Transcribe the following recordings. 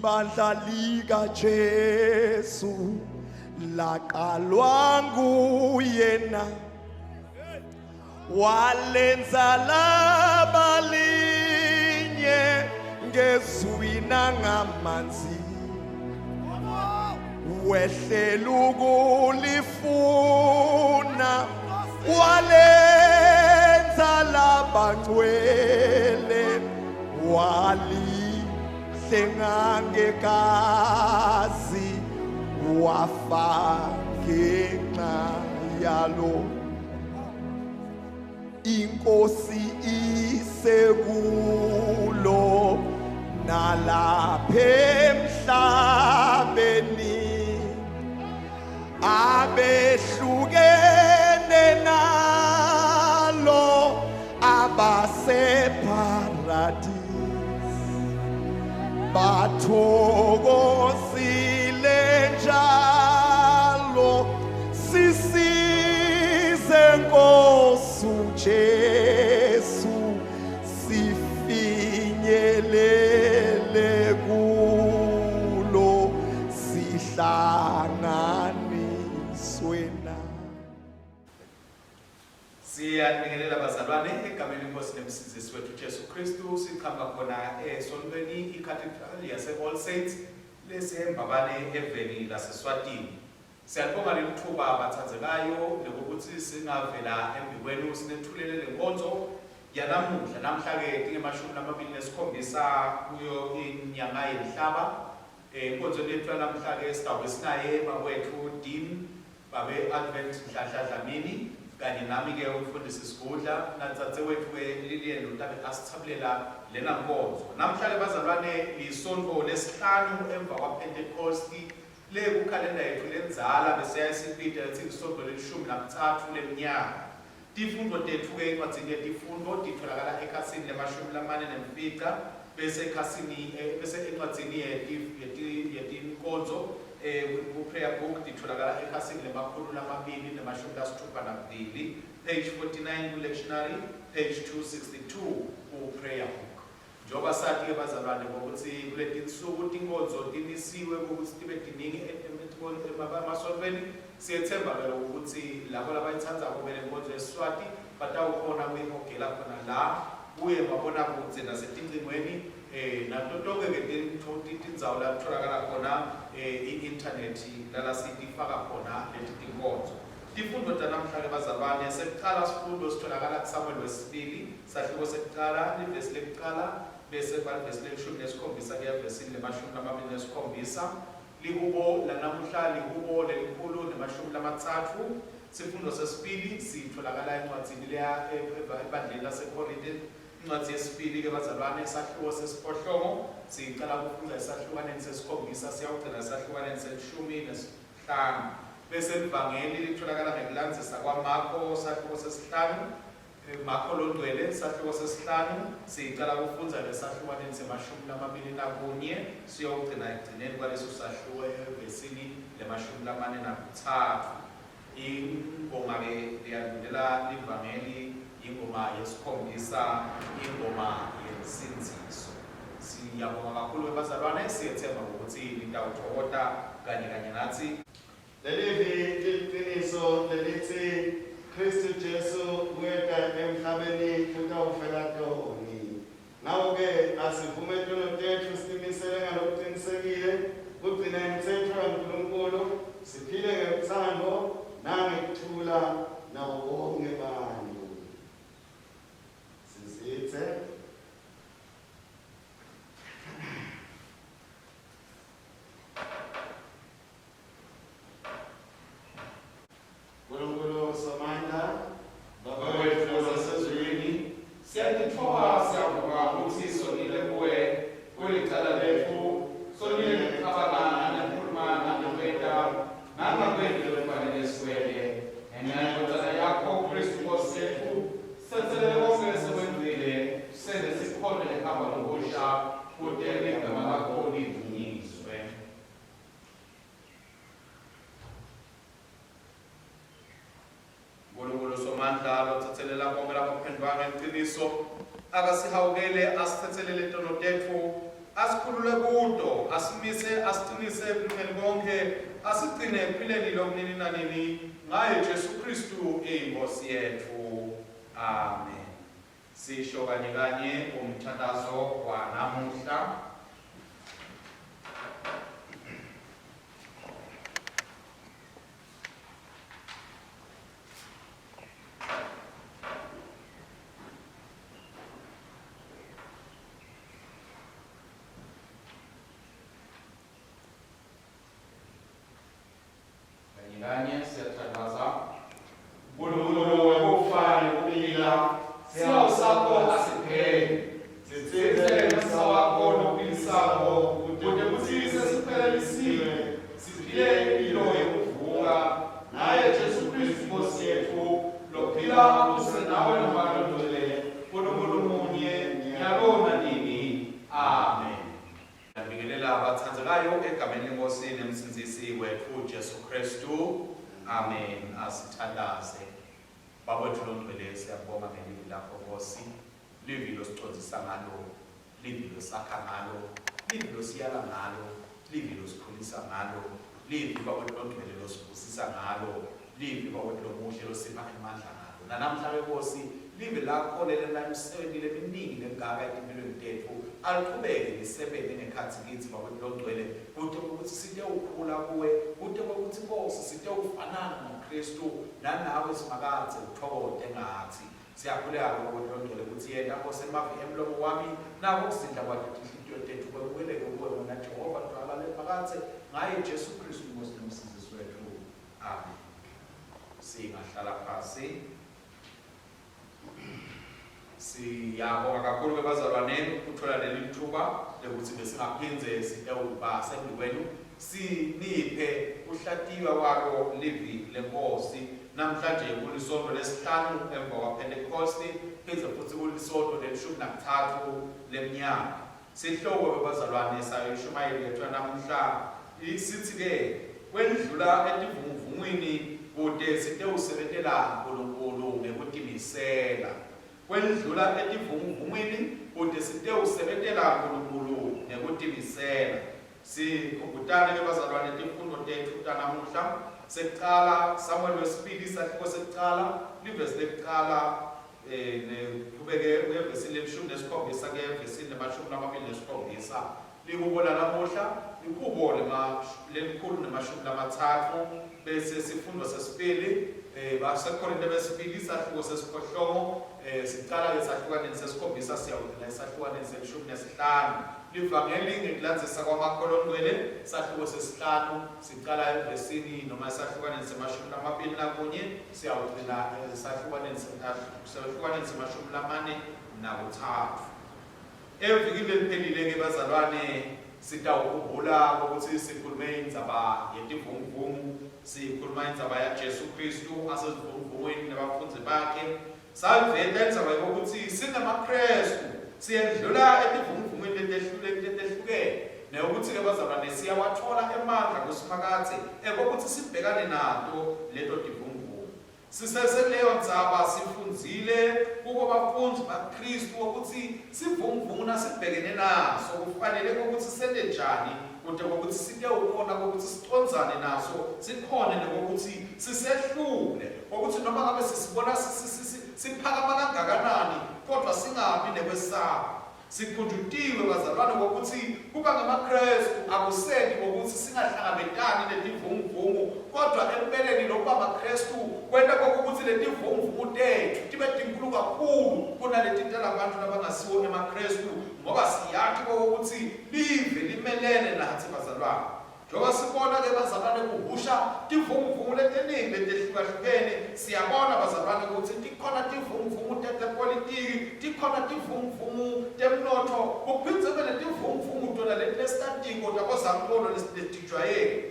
Ibandla likaJesu laqalwa nguyena walenza laba linye ngezwi nangamanzi wehlela ukulifuna walenza labangcwele walihlenga ngegazi wafa ngenxa yalo inkosi isekulo nalapha emhlabeni abehlukene nalo abaseparadisi bathokozile njalo sisize Nkosi uJesu sifinyelele kulo sihlanganiswe na Siyanibingelela bazalwane egameni lenkosi nemsindisi wethu Jesu Kristu siqhamuka khona esontweni iCathedral yase All Saints leseMbabane eveni laseSwatini. Siyalibonga leli thuba bathandzekayo lekukuthi singavela embikwenu sinethulele le nkonzo yanamuhla. Namhla-ke tingemashumi 27 kuyo inyanga yeNhlaba. Enkonzweni yethu yanamhla-ke sitawube sinaye bakwethu Dean Babe Advent Nhlanhla Dlamini kanye nami-ke umfundisi Sigudla nadzadzewethu-ke Lilian lotabe asithabulela lena nkonzo. Namhla-ke bazalwane lisontfo lesihlanu emva kwaPhentekhosti Le kukhalenda yetfu lendzala besiyaye sibite kutsi lisontfo lelishumi nakutsatfu lemnyaka. Tifundvo tetfu-ke encwadzini yetifundvo titfolakala ekhasini lemashumi 45 bese ekhasini bese encwadzini yetinkonzo ku-prayer book titfolakala ekhasini 262, page 49 ku-lectionary, page 262 ku-prayer book. Njengoba sati-ke bazalwane ngokuthi kuletinsuku tinkonzo timisiwe ukuthi tibe tiningi emasontweni, siyethemba-ke lokho ukuthi labo labayitsandzako-ke le nkonzo yesiSwati batawukhona kuyihogela khona la kuye mabonakudze nasetincingweni um nato tonkhe-ke tindzawo la kutholakala khona um i-inthanethi lala sitifaka khona leti tinkonzo. Tifundvo tanamhla-ke bazalwane, sekucala sifundo sitholakala kuSamuel wesibili Sahluko sekucala, livesi lekucala, bese kuba livesi lelishumi nesikhombisa kuya evesini lemashumi 27. Lihubo lanamuhla lihubo 130. Sifundvo sesibili sitfolakala encwadzini leya ebandleni laseKhorinte. Incwadzi yesibili ke bazalwane, sahluko sesiphohlongo, sicala kufundza esahlukaneni sesikhombisa siyawugcina esahlukaneni selishumi nesihlanu. Bese livangeli litfolakala ngekulandzisa kwaMakho, sahluko sesihlanu, Makho Longcwele, sahluko sesihlanu, sicala kufundza esahlukwaneni semashumi 21 siyowugcina ekugcineni kwaleso sahluko evesini lemashumi 43. Ingoma-ke leyandulela livangeli yingoma yesikhombisa, ingoma yensindziso. Siyabonga kakhulu-ke bazalwane, siyethemba ukuthi nitawutfokota kanye kanye natsi. Lelivi liliciniso lelitsi Khristu Jesu weta emhlabeni kutawufela toni. Ngako-ke asivume tono tetfu sitimisele ngalokucinisekile kugcina imitsetfo yaNkulunkulu, siphile ngelutsandvo nangekuthula nabo bonkhe bantfu. Sizitse. Nkulunkulu Somandla, Baba wetfu losezulwini, siyatitfoba siyavuma kutsi sonile kuwe, kulicala letfu, sonile ngekucabanga nangekukhuluma nangekwenta, nangakwenti lokufanele sikwente. Ngenxa yeNdvodzana yakho, Khristu Nkhosi yetfu, sitsetselele konkhe lesekwentile, sente sikhone nekuhamba lokusha, kute ligama lakho lidvunyiswe. Nkulunkulu Somandla lotsetselela bonkhe labaphendvuka ngeliciniso, akasihawukele asitsetselele tono tetfu, Asikhulule kuto, asimise, asiqinise ekulungeni konke, asigcine ekuphileni lokunini nanini, ngaye Jesu Kristu iNkosi yethu. Amen. Sisho kanye kanye umthandazo wanamuhla. Kanye kanye siyathandaza. Nkulunkulu wekufa nekuphila, sihawu sakho asipheli. Sitsintse ngemusa wakho lophilisako kute kutsi sesiphelelisiwe siphile impilo yekuvuka ngaye Jesu Kristu Nkosi yetfu lophila abuse nawe noMoya Longcwele, Nkulunkulu munye, nyalo nanini. Amen. Ngiyabingelela abathandzekayo egameni leNkosi neMsindzisi wetfu Jesu Kristu. Amen. Asithandaze. Baba wetfu longcwele, siyakubonga ngelivi lakho Nkosi. Livi losicondzisa ngalo, livi losakha ngalo, livi losiyala ngalo, livi losikhulisa ngalo, livi Baba wetfu longcwele losibusisa ngalo, Livi Baba lomuhle losipha emandla ngalo. Nanamhla-ke Nkosi, livi lakho lelenta imisebenti leminingi lengaka etimpilweni tetfu, alichubeke lisebente ngekhatsi kitsi, Baba loNgcwele, kute kwekutsi sitewukhula kuwe, kute kwekutsi, Nkhosi, sitewufanana naKhristu, nanawe, Simakadze, utfokote ngatsi. Siyakhuleka-ke, Baba loNgcwele, kutsi yenta, Nkhosi, emavi emlomo wami nako kuzindla kwato tinhlitiyo tetfu kwemukeleke kuwe, wena Jehova, Dvwala leliphakadze, ngaye Jesu Khristu, iNkhosi neMsindzisi wetfu. Amen. Singahlala phasi. Siyabonga kakhulu ke bazalwane ukuthola leli thuba lekuthi besingaphindze sitewuba sembikwenu siniphe kuhlatiywa kwalo livi leNkosi. Namhlanje kulisonto lesihlanu emva kwaPhentekhosti, phindze futsi kulisonto lelishumi nakutsatfu lemnyaka. Sihloko ke bazalwane sayo inshumayelo yethu yanamuhla sitsi ke kwendlula etivunguvungwini kute sitewusebentela Nkulunkulu ngekutimisela. Kwendlula etivunguvungwini kute sitewusebentela Nkulunkulu ngekutimisela. Sikhumbutane ke bazalwane tifundvo tetfu tanamuhla. Sekucala, Samuel wesibili sahluko sekucala, livesi lekucala Eh, ngiqhubeke uye evesini lelishumi nesikhombisa kuye evesini lemashumi lamabili nesikhombisa. Lihubo lalamuhla lihubo lelikhulu nemashumi lamatsatfu bese sifundo sesibili eh, baseKorinte besibili isahluko sesiphohlongo eh, sicala esahlukaneni sesikhombisa siyawugcina esahlukaneni selishumi nesihlanu. Livangeli ngekulandzisa kwaMakho Longcwele sahluko sesihlanu sicala evesini noma esahlukaneni semashumi lamabili nakunye Siyawugcina esahlukaneni sehlukaneni semashumi lamane nakutsatfu. Evikini leliphelile-ke bazalwane sitawukhumbula ukuthi sikhulume indzaba yetivunguvungu, sikhuluma indzaba yaJesu Kristu asezivunguvungwini nabafundzi bakhe. Saveta indzaba yokuthi singamaKristu siyendlula etivunguvungwini letehlukene nekuthi-ke bazalwane siyawathola emandla kuSimakadze ekokuthi sibhekane nato leto tivunguvungu. Sisesekuleyo ndzaba sifundzile kubo bafundzi baKristu ukuthi sivunguvungu nasibhekene naso kufanele ukuthi sente njani kute kokuthi sitewukhona kokuthi sicondzane naso sikhone nekokuthi sisehlule kokuthi noma ngabe sisibona siphakama kangakanani kodwa singabi nekwesaba. Sikhunjutiwe bazalwane ngokuthi kuba ngamaKristu akusenti ngokuthi singahlangabetani netivunguvungu kodwa empeleni lokuba maKristu kwenta kokuthi letivunguvungu tetfu tibe tinkulu kakhulu kunaleti talabantu labangasiwo emaKristu ngoba siyati kokuthi live limelene nathi bazalwane. Njengoba sibona ke bazalwane kuhusha tivunguvungu letiningi letehlukahlukene, siyabona bazalwane ukuthi tikhona tivunguvungu tetepolitiki, tikhona tivunguvungu temnotfo, kuphindze kube netivunguvungu tona leti lesitatiko tabozamcolo lesitijwayele.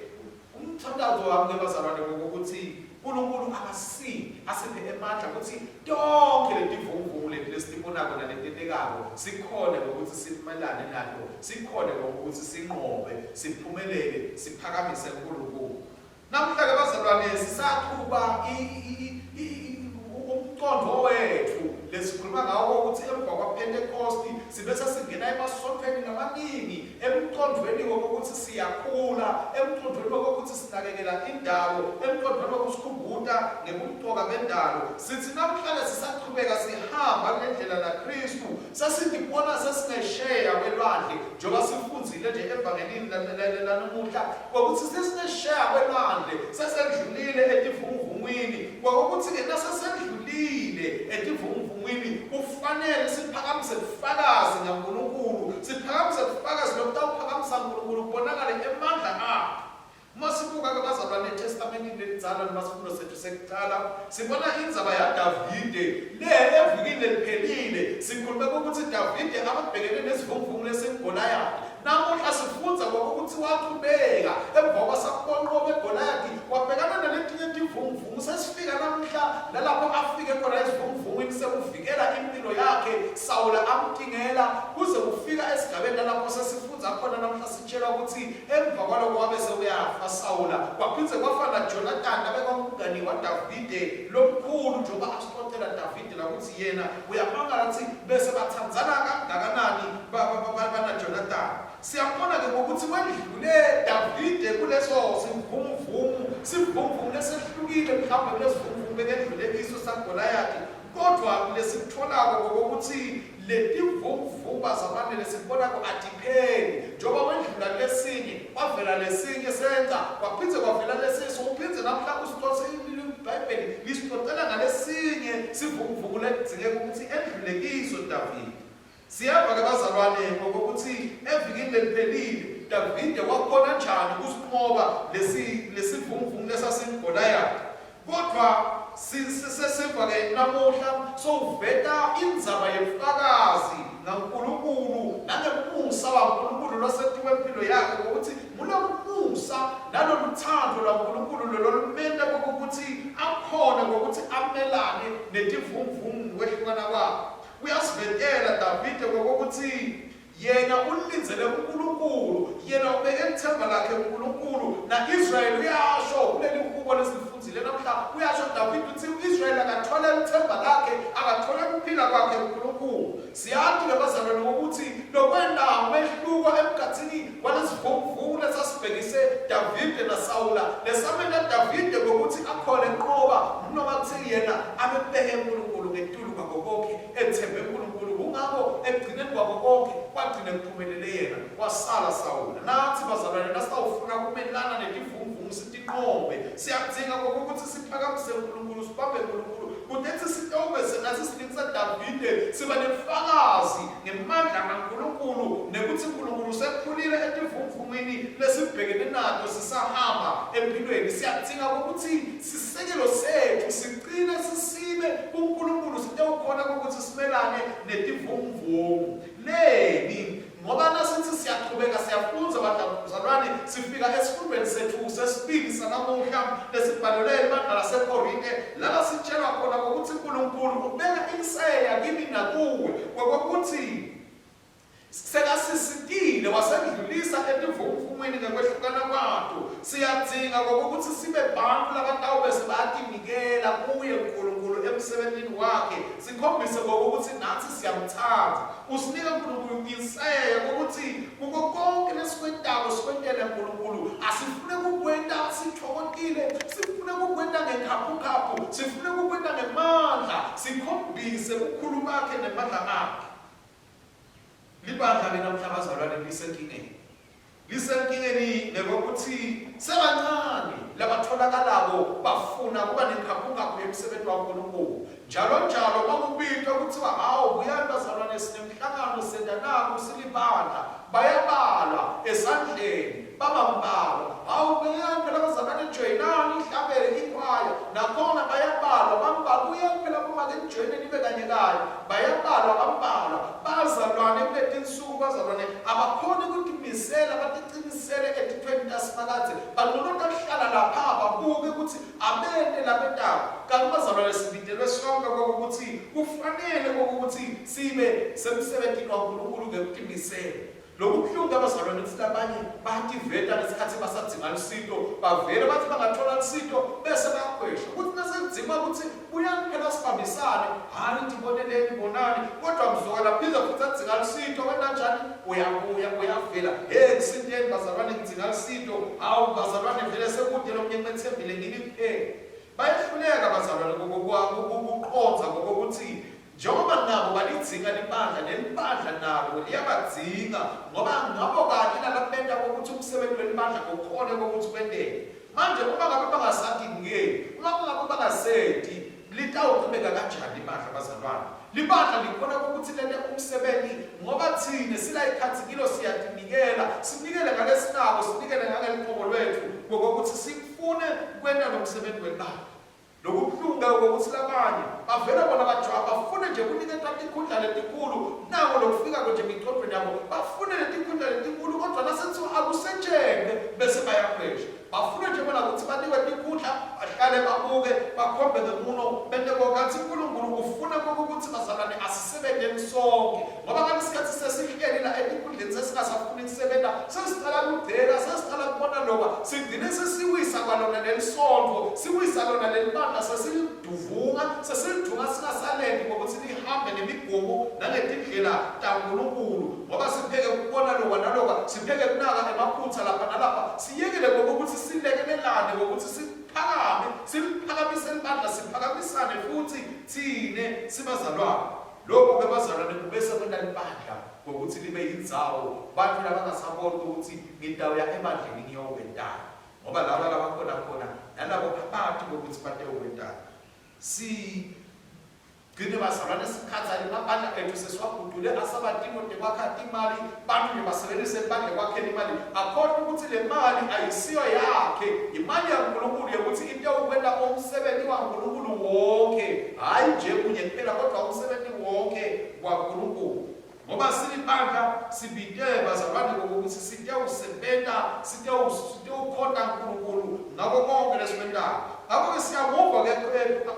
Umthandazo wami ke bazalwane ukuthi Nkulunkulu akasiphe asiphe emandla kutsi tonkhe letivunguvungu leti lesitibonako naletentekako sikhone ngokuthi simelane nato, sikhone ngokuthi sinqobe, siphumelele, siphakamise Nkulunkulu. Namuhla-ke bazalwane sisachuba umcondvo wetfu lesikhuluma ngawo ukuthi emva kwaPhentekhosti sibe sesingena emasontfweni lamaningi. kokuthi siyakhula, emqondweni wokuthi sinakekela indalo, emqondweni wokusikhumbuta ngebumqoka bendalo. Sithi namhlanje sisaqhubeka sihamba kule ndlela naKristu, sesitibona sesingesheya kwelwandle, njengoba sifundzile nje evangelini lanamuhla kokuthi sesingesheya kwelwandle, sesendlulile etivunguvungwini. Kwakuthi-ke nasesendlulile etivunguvungwini, kufanele siphakamise bufakazi ngaNkulunkulu, siphakamise bufakazi lobutawuphakamisa uNkulunkulu kubonakale emandla akhe. Uma sibuka-ke bazalwane eTestamentini lelidzala noma sifundo sethu sekucala, sibona indzaba yaDavide le evikini leliphelile. Sikhulume ukuthi Davide ababhekene nesivunguvungu lesinguGoliyathi. Namuhla sifundza ngokuthi wachubeka emva kwasakubonqoba eGoliyathi, wabhekana naletinye tivunguvungu. Sesifika namuhla nalapho afike khona esivunguvungwini sekuvikela impilo yakhe, Sawula amtingela kuze kufika esigabeni lalapho sesifundza khona namuhla sitshelwa ukuthi emva kwaloko wabe sewuyafa Sawula. Kwaphindze kwafa naJonathani abekwangumngani waDavide lomkhulu, njengoba asixoxela Davide lakuthi yena uyamangala ukuthi bese bathandzana kangakanani banaJonathani. Siyabona-ke ngokuthi kwendlule Davide kuleso sivunguvungu, sivunguvungu lesehlukile mhlawumbe kulesivunguvungu bekendlule kiso saGoliyathi, kodwa lesikutholako ngokokuthi letivunguvungu bazalwane lesikubonako atipheli. Njengoba wendlula kulesinye kwavela lesinye senca, kwaphindze kwavela lesinye, so uphindze namhla usixoxe iBhayibheli lisixoxela ngalesinye sivunguvungu lekudzingeka ukuthi endlule kiso Davide. Siyeva-ke bazalwane ngokokuthi evikini leliphelile Davide wakhona njani ukusinqoba lesi lesivunguvungu lesasinguGoliyathi. Kodwa sesiva-ke namuhla sowuveta indzaba yebufakazi ngaNkulunkulu nangemusa waNkulunkulu losetiwe impilo yakhe, ngokuthi ngulomusa naloluthando lwaNkulunkulu lololumenta kokuthi akhone ngokuthi amelane netivunguvungu ngokwehlukana kwakhe. Uyasivetela Davide ngokokuthi yena ulindzele uNkulunkulu, yena ubeke ithemba lakhe kuNkulunkulu. Na-Israyeli uyasho kuleli hubo lesilifundzile namhla, uyasho Davide uthi u-Israyeli akathole ithemba lakhe, akathole ukuphila kwakhe kuNkulunkulu. Siyati-ke bazalwane ngokuthi lokwenta umehluko emkhathini kwalesivunguvungu lesasibhekise Davide naSawula, lesamenta Davide ngokuthi akhone kunqoba noma kuthi yena abebeke uNkulunkulu ngetulu kwako konke, ethembe uNkulunkulu. Kungako ekugcineni kwako konke kwagcine kuphumelele yena, wasala Sawula. Nathi bazalwane nasitawufuna kumelana netivunguvungu sitinqobe, siyadzinga kokuthi siphakamise uNkulunkulu, sibambe uNkulunkulu, kutethi sitawube sengathi silingisa Davide, siba nebufakazi ngemandla kaNkulunkulu nekuthi uNkulunkulu usekhulile etivunguvungwini lesibhekene nato sisahamba empilweni. Siyadzinga ukuthi sisekelo sethu siqine sisime kuNkulunkulu, sitewukhona ukuthi simelane netivunguvungu. Leni? Ngoba nasithi siyaqhubeka siyafundza bazalwane, sifika esifundweni sethu sesibili sanamuhla lesibhalelwe ibandla laseKorinte, lala sitshelwa khona ngokuthi uNkulunkulu ubeka inseya kimi nakuwe ngokokuthi sekasisitile wasendlulisa etivunguvungwini ngekwehlukana kwato. Siyadzinga ngokuthi sibe bantu labatawube sebatinikela kuye uNkulunkulu emsebentini wakhe, sikhombise ngokuthi nathi siyamthanda. Usinika uNkulunkulu inseya ukuthi kuko konke lesikwentako sikwentele uNkulunkulu. Asifune kukwenta sithokoqile, sifune kukwenta ngekhaphukhaphu, sifune kukwenta ngemandla, sikhombise bukhulu bakhe nemandla akhe. Libandla-ke namhla bazalwane lisenkingeni, lisenkingeni ngekokuthi sebancane labatholakalako bafuna kuba nenkhaphunkhaphu yemsebenti waNkulunkulu. Njalo njalo makubitwa kuthiwa hawu buyani bazalwane sinemhlangano senta naku silibandla, bayabalwa esandleni babambalwa. Hawu buyani phela bazalwane joyinani ihlabele ikhwaya, nakhona bayabalwa bambalwa. Buyani phela bomake nijoyine nibe kanye kanye, bayabalwa bambalwa. Bazalwane kuletinsuku bazalwane abakhoni kutimisela baticinisele etintfweni taSimakadze, banconota kuhlala lapha babuke ukuthi abente labentako. Kanti bazalwane sibitelwe sonke kokuthi kufanele kokuthi sibe semsebentini waNkulunkulu ngekutimisela. Lokubuhlungu abazalwane ukuthi labanye bayativeta ngesikhathi basadzinga lusito, bavele bathi bangathola lusito bese bayakhwesha. Kuthi nasekudzinga Sekudzima kutsi buyani phela sibambisane, hhayi tiboneleni bonani, kodwa mzukwana phindze futsi adzinga lusito wenta njani? Uyabuya uyavela, hhe ngisiteni bazalwane ngidzinga lusito, hawu bazalwane vele sekude lomunye ngimetsembile ngini kuphela. Bayehluleka bazalwane kuqondza kokuthi njengoba nabo balidzinga libandla, nelibandla nalo liyabadzinga ngoba ngabo kanye nalabenta kokuthi umsebenzi welibandla ukhone kokuthi wenteke. Manje uma ngabe bangasatingeni, uma ngabe bangaseti, litawuqhubeka kanjani libandla bazalwane? Libandla likhona ukuthi lente umsebenzi ngoba thina sila ikhathi kilo siyatinikela, sinikele ngalesinako, sinikele ngangeluqobo lwethu ngokuthi sifune kwenta lo msebenzi welibandla. Lokubuhlungu ke ukuthi labanye bavele bona bajwaba bafune nje kuniketwa tikhundla letikhulu nako lokufika nje emicondweni yabo bafune letikhundla letikhulu kodwa nasethiwa akusetshengwe bese bayakhwesha bafune nje bona ukuthi banikwe tikhundla bahlale babuke bakhombe ngemuno bente konke uNkulunkulu ufuna kokuthi bazalwane asisebenzeni sonke ngoba ngalesikhathi sesihleli la etikhundleni sesingasafuni kusebenza sesiqala kugceka sesiqala kubona lokwa sigcine sesiwisa kwalona leli sonto siwisa lona leli bandla sesiliduvunga sesilidunga singasalenti ngokuthi lihambe nemigomo nangetindlela taNkulunkulu ngoba sipheke ukubona lokwa nalokwa sipheke kunaka emaphutha lapha nalapha siyekele ngokuthi silekelelane ngokuthi siphakame siliphakamise libandla siphakamisane futhi thine sibazalwane. Lokhu-ke bazalwane kubese kwenta libandla ngokuthi libe yindzawo bantfu labangasaboni ukuthi ngitawuya ebandleni ngiyokwentani ngoba laba labakhona khona nalabo abati kokuthi bateyokwentani. Sigcine bazalwane sikhathale emabandla ethu sesiwagudule asaba timo tekwakha timali bantfu nje basebenzise libandla ekwakheni imali akhohlwe ukuthi le mali ayisiyo yakhe imali yaNkulunkulu yokuthi itewukwenta umsebenzi waNkulunkulu wonke hhayi nje kunye kuphela kodwa umsebenzi wonke waNkulunkulu ngoba silibandla sibite bazalwane ngokuthi sitewusebenta sitewukhonta uNkulunkulu ngako konke lesikwentako. Ngakho-ke siyamuva-ke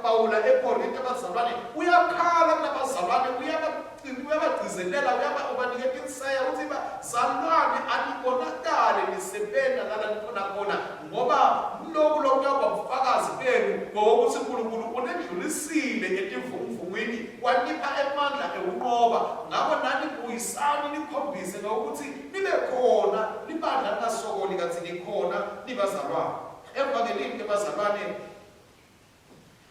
Pawula eKorinte bazalwane uyakhala kulabazalwane uyabagcizelela ubaniketa inseya uthi bazalwane anibonakale nisebenta nala nikhona khona ngoba loku lokuyawuba bufakazi benu ngokuthi uNkulunkulu unendlulisile etivunguvungwini wanipha emandla ekunqoba ngakho nani buyisani nikhombise ngokuthi nibe khona libandla lingasokoli kanti nikhona nibazalwane. Evangelini ke bazalwane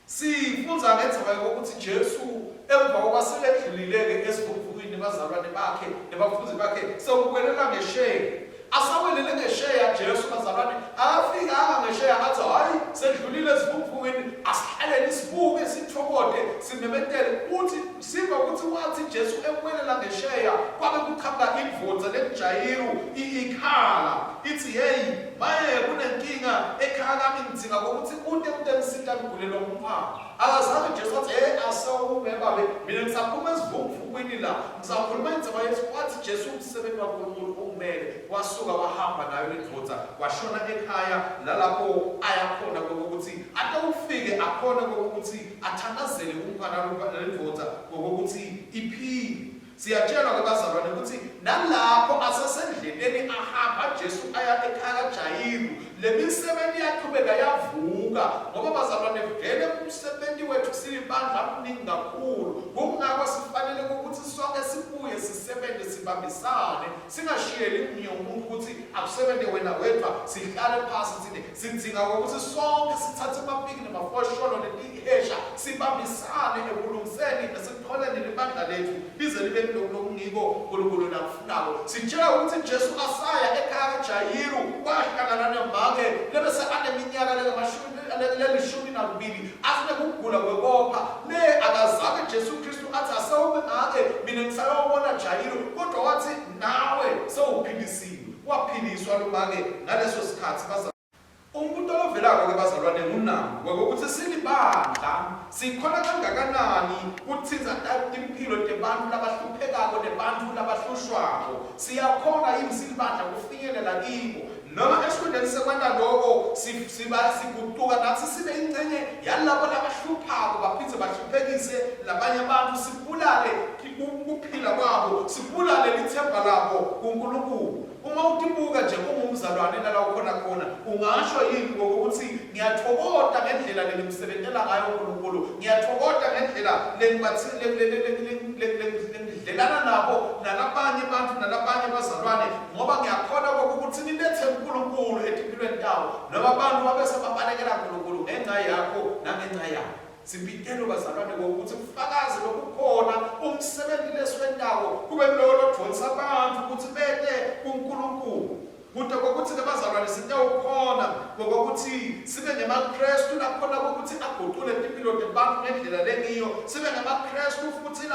sifundza ngendzaba yokuthi Jesu emva kokuba seledlulile-ke esivunguvungwini nebazalwane bakhe nebafundi bakhe sewuwelela ngesheya asawelele ngesheya Jesu bazalwane akafikanga ngesheya athi hayi sedlulile esivunguvungwini asihlaleni sibuke sithokote simemetele uthi siva ukuthi wathi Jesu ewelela ngesheya kwabe kuqhamuka indvodza lenguJayiru ikhala ithi hey maye kunenkinga ekhaya lami ngidzinga kokuthi ute utengisita ngigulelwa ngumntwana akazange Jesu wathi hey asewume babe mina ngisaphuma esivunguvungwini la ngisakhuluma indzaba Yesu wathi Jesu umsebenzi waNkulunkulu ungimele wasuka wahamba nayo lendvodza washona ekhaya lalapho aya khona kokuthi atewufike akhona kokuthi athandazele umntwana lendvodza ngokuthi iphile. Siyatshelwa ke bazalwane ukuthi nalapho asesendleleni ahamba Jesu aya ekhaya kaJayiru le misebenzi iyaqhubeka yavuka ngoba bazalwane vele umsebenzi wethu silibandla mningi kakhulu kungakho sifanele ukuthi sonke sibuye sisebenze sibambisane singashiyeli munye umuntu ukuthi akusebenze wena wedwa sihlale phasi thine sidzinga ukuthi sonke sithathe amapiki namafosholo netihesha sibambisane ekulungiseni nasekutholeni libandla lethu lize libe kulokhu lokungiko uNkulunkulu nakufunako. Sitshela ukuthi Jesu asaya ekhaya kaJayiru wahlangana nemake lebese aneminyaka lengamashumi lelishumi nakubili asinekugula kwekopha le akazange Jesu Kristu athi asewume ngake mina ngisayobona Jayiru kodwa wathi nawe sewuphilisiwe waphiliswa lo make ngaleso sikhathi. Umbuto lovelako ke bazalwane ngunangu wekuthi silibandla sikhona kangakanani kuthinza timphilo tebantfu labahluphekako nebantfu labahlushwako siyakhona yini silibandla kufinyelela kibo noma esikhundleni sekwenta loko siba sigucuka nathi sibe ingcenye yalabo labahluphako baphindze bahluphekise labanye abantu sibulale kuphila kwabo sibulale lithemba labo kuNkulunkulu. Uma utibuka nje ungumzalwane nala ukhona khona ungasho yini ngokuthi Ngiyatfokota ngendlela lengimsebentela ngayo uNkulunkulu. Ngiyatfokota ngendlela lengidlelana nabo nalabanye bantfu nalabanye bazalwane ngoba ngiyakhona kokuthi nilethe uNkulunkulu etimpilweni tabo noma abantu babese babalekela uNkulunkulu ngenxa yakho nangenxa yabo. Sibitelwe bazalwane kokuthi bufakazi lobukhona umsebenzi lesiwentako kube ngulowo lodvonsa bantfu kutsi bete kuNkulunkulu. Kute kokuthi-ke bazalwane sitewukhona ngokokuthi sibe ngemaKrestu lakhona kokuthi agucule timpilo tebantfu ngendlela lengiyo, sibe ngemaKrestu futsi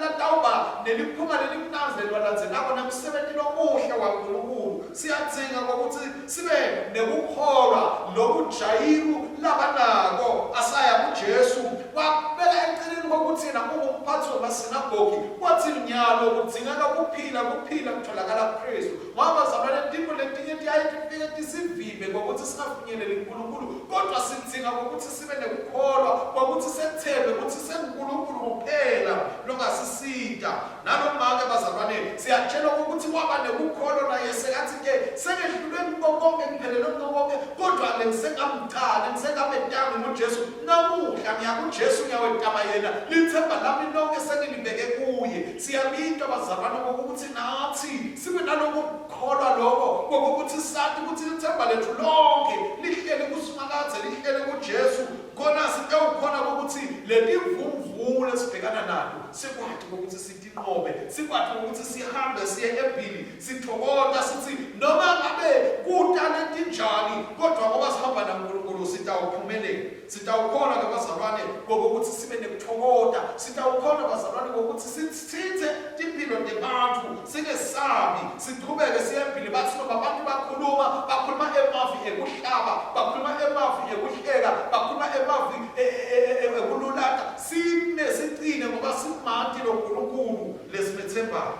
latawuba neliphunga lelimnandzi leliwalandzelako nemsebenti lomuhle waNkulunkulu. Siyadzinga kokuthi sibe nekukholwa loku Jayiru labanako asaya kuJesu wakubeka eceleni kokuthi yena ungumphatsi wemasinagogi watsi nyalo kudzingeka kuphila kuphila kutholakala kuKristu. Ngoba bazalwane tintfo letinye tiyaye tifike tisivimbe ngokuthi singafinyeleli kuNkulunkulu, kodwa sidzinga ngokuthi sibe nekukholwa kwekutsi sethembe kutsi senguNkulunkulu kuphela longasisita. Nalomake bazalwane siyatshelwa ukuthi waba nekukholwa naye sekathi ke sengehlulwe ngiko konke ngiphelelwe ngiko konke kodwa lengisengamcali ngisengametami nguJesu namuhla ngiya kuJesu ngiyawetama yena lithemba lami lonke sengilibeke kuye. Siyabitwa bazalwane ngokuthi nathi sibe naloko kukholwa lokho kokuthi sathi ukuthi lithemba lethu lonke lihleli kuSimakadze lihleli kuJesu khona sitewukhona ukuthi letimvumvumu lesibhekana nato sikwati ukuthi sitinqobe sikwati ukuthi sihambe siye embili sithokota sithi noma ngabe kuta letinjani kodwa ngoba sihamba naNkulunkulu sitawuphumelela. Sitawukhona ke bazalwane ngokuthi sibe nekuthokota. Sitawukhona bazalwane ngokuthi sitsintse timpilo tebantfu singesabi sichubeke siye embili. Bathi noma abantu bakhuluma bakhuluma emavi ekuhlaba, bakhuluma emavi ekuhleka, bakhuluma emavi ekululata, sime sicine ngoba simanti lo Nkulunkulu lesimethembayo.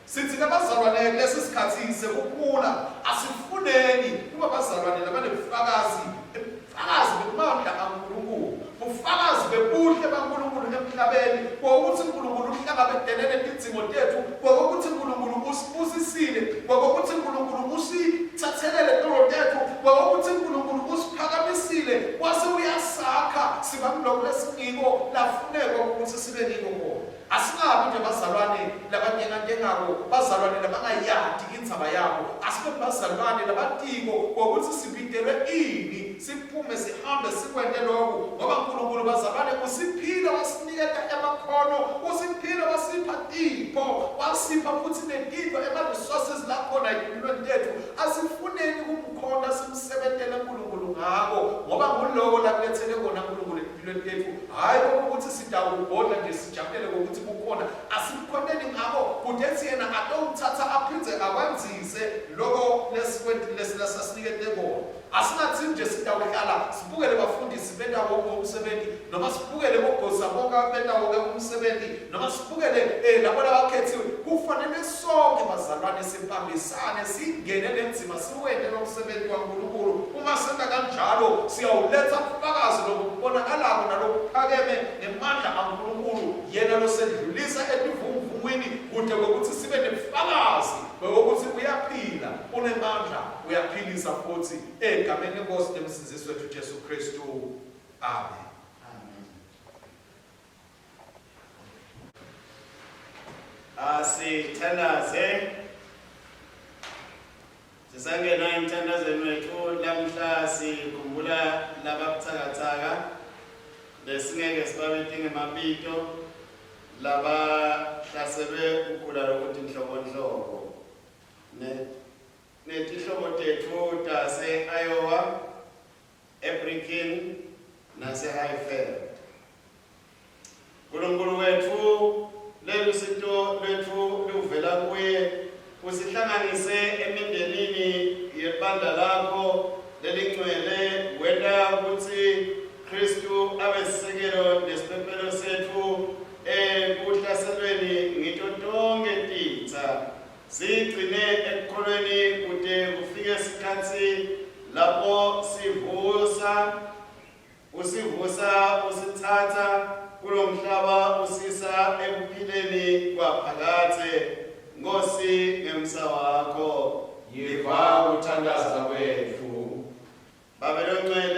Sithi ke bazalwane kulesi sikhathi sekukhula asifuneni kuba bazalwane labanebufakazi ubufakazi bemandla kaNkulunkulu bufakazi bebuhle baNkulunkulu emhlabeni kokuthi uNkulunkulu uhlangabetene netidzingo tethu kokuthi uNkulunkulu usibusisile kokuthi uNkulunkulu usithathelele tolo tethu kokuthi uNkulunkulu usiphakamisile wase uyasakha siba kuloko lesingiko lafuneka ukuthi sibe ngiko kona. Asingabi nje bazalwane labanyenganjengako, bazalwane labangayati indzaba yabo. Asibe bazalwane labatiko ngokuthi sibitelwe ini, siphume sihambe sikwente loku, ngoba Nkulunkulu bazalwane usiphile wasiniketa emakhono, usiphile wasipha tipho, wasipha futhi netintfo ema-resources lakhona etimpilweni tetfu. Asifuneni kumkhonta simsebentele Nkulunkulu ngako, ngoba nguloko lakuletsele kona Nkulunkulu empilweni tetfu hhayi kokuthi sitawubhodla nje sijabulele kokuthi kukhona asimkhoneni ngako kude yena atowuthatha aphindze akwandzise loko lesasinikete kona. Asingathi nje sitawuhlala sibukele bafundisi benta wonke umsebenzi noma sibukele bogosa bonke benta wonke umsebenzi noma sibukele labo labakhethiwe. Kufanele sonke bazalwane sibambisane singene lenzima siwente lo msebenzi waNkulunkulu. Uma senta kanjalo siyawuletha ubufakazi lobubonakalako nalobuphakeme ngemandla aNkulunkulu yena losedlulisa etivunguvungwini kude kokuthi sibe nebufakazi bokuthi uyaphila unemandla uyaphilisa futhi egameni lenkosi nemsindzisi wethu Jesu Kristu. Amen. Asithandaze. Sisangena emthandazweni wethu lamhla sikhumbula lababuthakathaka lesingeke sibabite ngemabito labahlaselwe kugula lokutinhlobonhlobo. Netihlobo tetfu tase-Iowa, eBricken naseHighveld. Nkulunkulu wetfu lelusito lwetfu luvela kuye usihlanganise emindenini yebandla lakho lelingcwele wenta kutsi Khristu abe sisekelo nesiphephelo setfu ekuhlaselweni ngito tonkhe titsa. Sigcine ekukholweni kute kufike sikhatsi lapho sivusa Usivusa usitsatsa kulomhlaba usisa ekuphileni kwaphakadze. Nkhosi ngemsa wakho. Yiva kuthandaza kwetfu. Babe loNgcwele.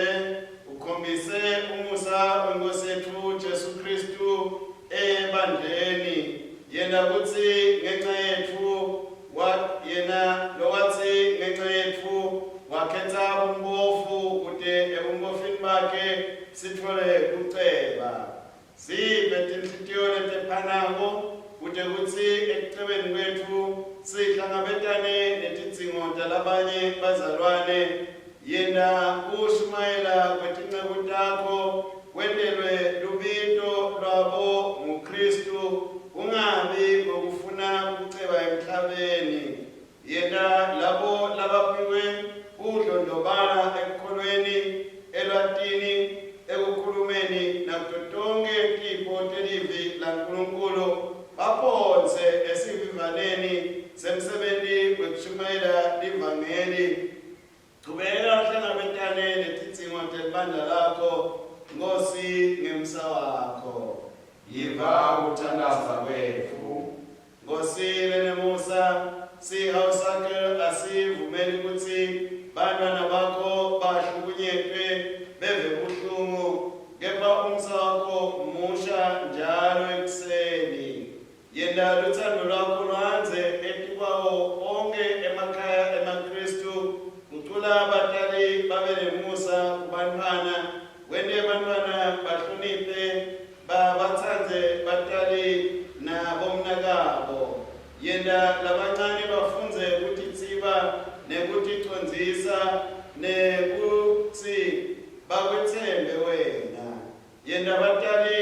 kutsi ngenca yetfu wa, yena lowatsi ngenca yetfu wakhetsa bumpofu kute ebumpofini bakhe sitfole kuceba. Siphe tinhlitiyo letephanako kute kutsi ekucebeni kwetfu sihlangabetane netidzingo talabanye bazalwane. Yenta kushumayela kwetinceku takho kwentelwe lubito lwabo nguKhristu, kungabi kwekufuna kuceba emhlabeni. Yenta labo labaphiwe kudlondlobala ekukholweni, elwatini, ekukhulumeni nakuto tonkhe tipho telivi laNkulunkulu baphonse esivivaneni semsebenti wekushumayela livangeli. Chubeka uhlangabetane netidzingo telibandla lakho, Nkhosi, ngemsa wakho. Yiva kuthandaza kwetfu. Nkhosi lenemusa, sihawu sakho asivumeli kutsi bantwana bakho bahlukunyetwe beve buhlungu, kepha umsa wakho musha njalo ekuseni. Yenta lutsandvo lwakho lwandze etikwawo onkhe emakhaya emaKhristu, gucula batali babe nemusa kubantfwana, wente bantfwana bahloniphe babatsandze batali nabomnakabo. Yenta labancane bafundze kutitsiba nekuticondzisa nekutsi bakwetsembe wena. Yenta batali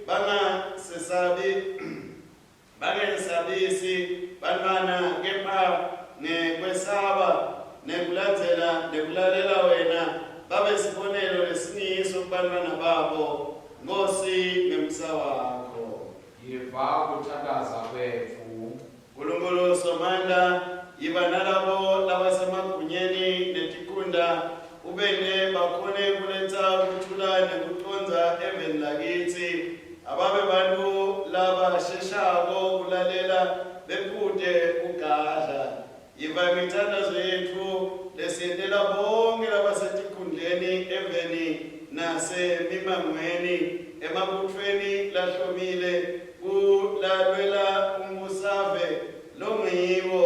bangasesabi bangesabisi bantfwana kepha ngekwesaba nekulandzela nekulalela wena babe sibonelo lesingiso kubantfwana babo. Nkhosi, ngemsa wakho. Yiva kuthandaza kwetfu. Nkulunkulu Somandla, yiba nalabo labasemagunyeni netikhundla, ubente bakhone kuletsa kuthula nekucondza eveni lakitsi. Ababe bantfu labasheshako kulalela bephute kugadla. Yiva imithandazo yetfu lesiyentela bonkhe labasetikhundleni eveni nasemimangweni, emabutfweni lahlomile kulalwela umbusave longiwo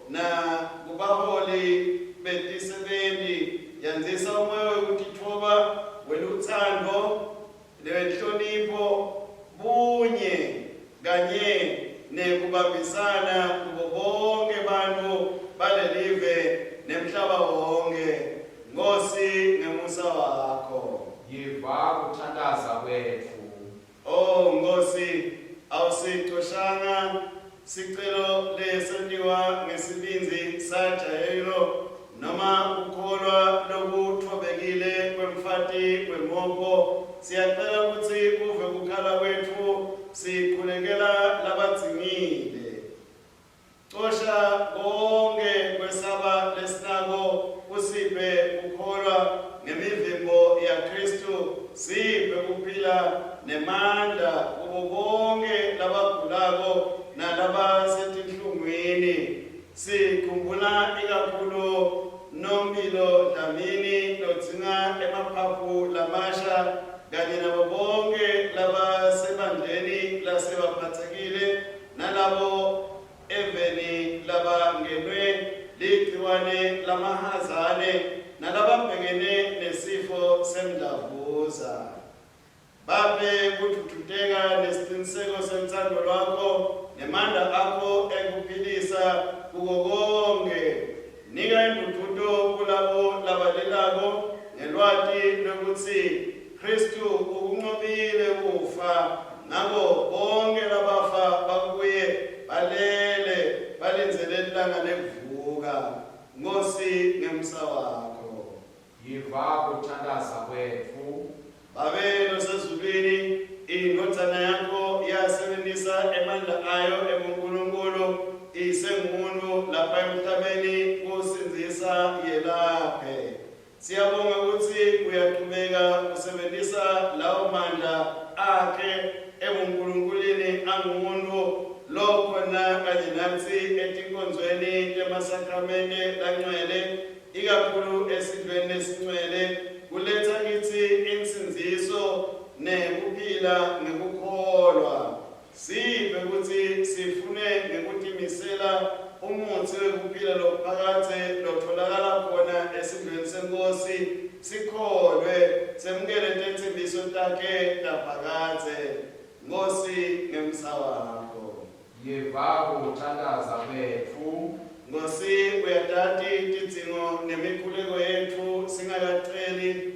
nakubaholi betisebenti. Yandzisa umoya wekutitfoba, welutsandvo, newenhlonipho, bunye kanye nekubambisana kubo bonkhe bantfu balelive nemhlaba wonkhe. Nkhosi, ngemusa wakho. Yiva kuthandaza kwetfu. Oh Nkhosi, awusicoshanga sicelo lesentiwa ngesibindzi saJayiro noma kukholwa lokutfobekile kwemfati wemopho. Siyacela kutsi uve kukhala kwetfu sikhulekela labadzingile. Cosha konkhe kwesaba lesinako, usiphe kukholwa ngemivimbo yaKhristu, siphe kuphila nemandla kubo bonkhe labagulako nalabasetinhlungwini. Sikhumbula ikakhulu Nompilo Dlamini lodzinga emaphaphu lamasha kanye nabo bonkhe labasebandleni lasebaphatsekile nalabo eveni labangenwe ligciwane lamahazane nalababhekene nesifo semdlavuza. Baphe kudvudvuteka nesiciniseko sentsandvo lwakho nemandla akho ekuphilisa kuko konkhe. Nika indvudvuto kulabo labalilako ngelwati lwekutsi Khristu ukuncobile kufa, ngako bonkhe labafa bakuye balele balindzele lilanga lekuvuka. Nkhosi, ngemsa wakho. Yiva kuthandaza kwetfu. Babe losezulwini, iNdvodzana yakho yasebentisa emandla ayo ebuNkulunkulu isengumuntu lapha emhlabeni kusindzisa yelaphe. Siyabonga kutsi uyachubeka usebentisa lawo mandla akhe ebunkulunkulwini angumuntu lokhona kanye natsi etinkonzweni temasakramente langcwele, ikakhulu esidlweni lesincwele, kuletsa kitsi insindziso nekuphila ngekukholwa. Siphe Sive kutsi sifune ngekutimisela umutsi wekuphila lokuphakadze lotfolakala khona esidlweni seNkhosi, sikholwe, semukele tetsembiso takhe taphakadze. Nkhosi, ngemsa wakho. Yeva kuthandaza kwetfu. Nkhosi, uyatati tidzingo nemikhuleko yetfu singakaceli.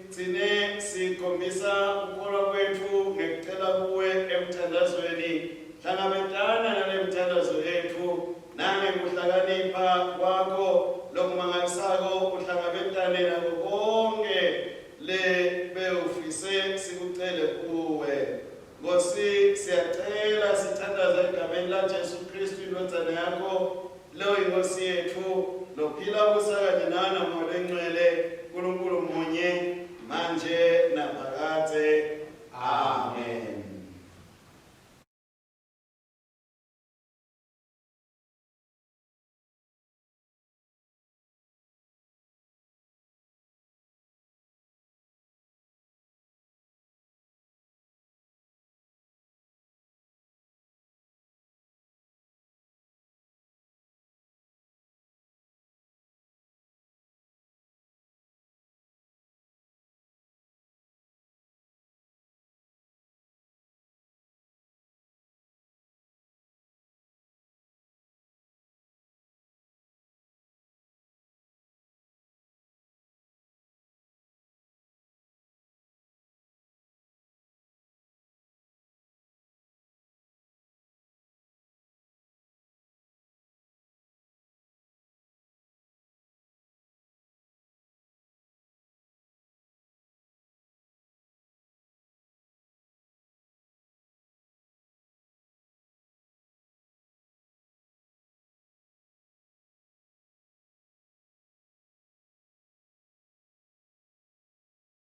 Tsine sikhombisa kukholwa kwetfu ngekucela kuwe emthandazweni. Hlangabetana nalemithandazo yetfu nangekuhlakanipha kwakho lokumangalisako uhlangabetane nako konkhe le bewufise sikucele kuwe. Nkosi, siyacela sithandaza egameni laJesu Kristu indvodzana yakho loyiNkosi yetfu lophila busa kanye nawe naMoya Longcwele, Nkulunkulu munye.